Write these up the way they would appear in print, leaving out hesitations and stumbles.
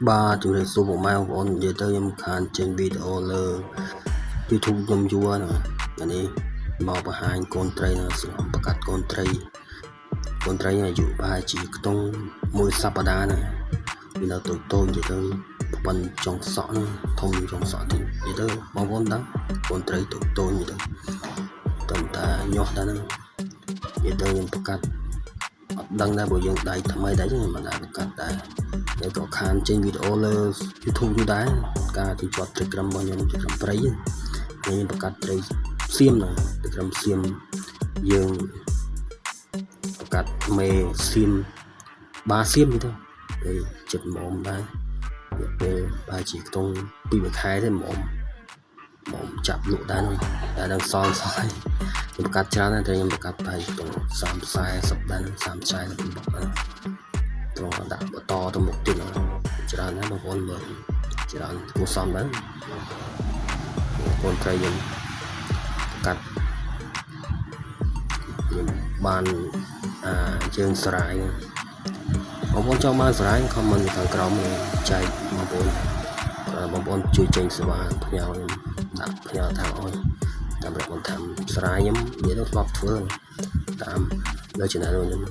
បាទជំរាបសួរពុកម៉ែបងប្អូននិយាយទៅខ្ញុំខានចេញវីដេអូលើ YouTube ខ្ញុំយូរហើយណាអានេះមកបង្ហាញកូនត្រីណាសម្រាប់ប្រកាសកូនត្រីកូនត្រីអាយុប្រហែលជាខ្ទង់មួយសប្តាហ៍ណាវានៅតូចតូចនិយាយទៅប្រព័ន្ធចុងសក់ហ្នឹងធំចុងសក់តិចនិយាយទៅបងប្អូនដឹងកូនត្រីតូចតូចនិយាយទៅតំតាញាស់ដែរហ្នឹងនិយាយទៅខ្ញុំប្រកាសអត់ដឹងដែរព្រោះយើងដៃថ្មីដែរចឹងមិនដែរប្រកាសដែរហើយក៏ខានចេញវីដេអូលើ YouTube យូរដែរការទីជាប់ត្រីក្រឹមរបស់ខ្ញុំត្រីក្រឹមព្រៃខ្ញុំប្រកាសត្រីសៀមហ្នឹងត្រីក្រឹមសៀមយើងប្រកាសមេសៀមបាសៀមទៅហើយចិត្តមុំដែររយៈពេលប្រហែលជាខ្ទង់2 3ខែទេមុំមុំចាប់លក់ដែរហ្នឹងតែដល់សល់សល់ហើយខ្ញុំប្រកាសច្រើនដែរតែខ្ញុំប្រកាសប្រហែលខ្ទង់30 40ដែរ30 40បុកដែរត្រង់ដាក់បន្តទៅមុខទៀតច្រើនណាស់បងប្អូនមើលច្រើនគួរសមដែរបងប្អូនត្រីខ្ញុំកាត់ខ្ញុំបានអាជើងសរាយបងប្អូនចង់បានសរាយ comment ខាងក្រោមចែកបងប្អូនបងប្អូនជួយចេញសេវាផ្ញើខ្ញុំដាក់ផ្ញើតាមអុយតាមរបន្ថែមសរាយខ្ញុំនិយាយទៅធ្លាប់ធ្វើតាមលើ channel ខ្ញុំ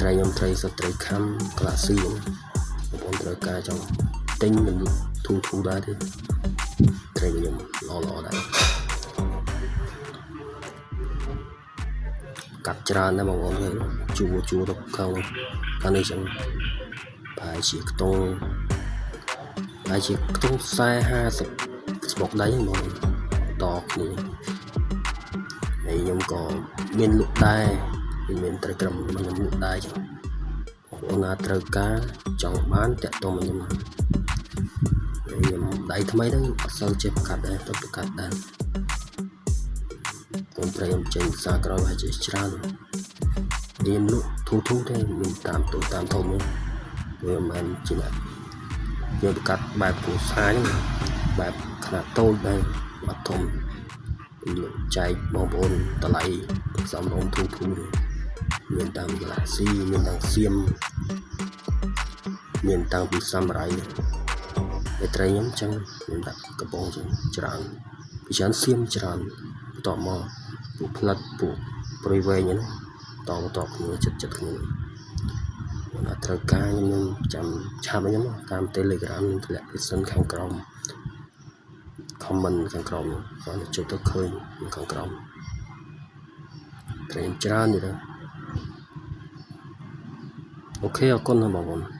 ត្រីខ្ញុំត្រីសុទ្ធត្រីខំក្លាស៊ីបងប្អូនត្រូវការចង់ទិញខ្ញុំធូធូដែរទេត្រីខ្ញុំល្អល្អដែរកាត់ច្រើនដែរបងប្អូនឃើញជួជួទៅខាងខាងនេះចឹងប្រហែលជាខ្ទង់ប្រហែលជាខ្ទង់40 50ស្បុកដៃហ្នឹងបងតគ្នាហើយខ្ញុំក៏មានលក់ដែរមានត្រីក្រឹមខ្ញុំលក់ដែរចឹងបងប្អូនណាត្រូវការចង់បានតាក់ទងមកខ្ញុំខ្ញុំដៃថ្មីហ្នឹងអត់សូវចេះប្រកាសដែរទៅប្រកាសដែរកូនត្រីខ្ញុំចេញផ្សារក្រោយប្រហែលជាច្រើនខ្ញុំលក់ធូធូទេមានតាមទូតាមធំហ្នឹងវាមិនមែនជាអ្នកយើងប្រកាសបែបគ្រួសារហ្នឹងបែបខ្នាតតូចដែរអត់ធំលក់ចែកបងប្អូនតម្លៃសំរុំធូធូទេមានតាំងកាឡាស៊ីមានតាំងសៀមមានតាំងពីសាមរ៉ៃតែត្រីខ្ញុំចឹងខ្ញុំដាក់កំប៉ុងចឹងច្រើនពីច្រើនសៀមច្រើនបន្ទាប់មកពួកផ្លិតពួកព្រុយវែងហ្នឹងតបន្តគ្នាចិត្តចិត្តគ្នាបងណាត្រូវការខ្ញុំចាំឆាប់ខ្ញុំតាម Telegram ខ្ញុំធ្លាក់ description ខាងក្រោម comment ខាងក្រោមគាត់ចុចទៅឃើញខាងក្រោមត្រីច្រើនទៀត OK អរគុណណាបងប្អូន។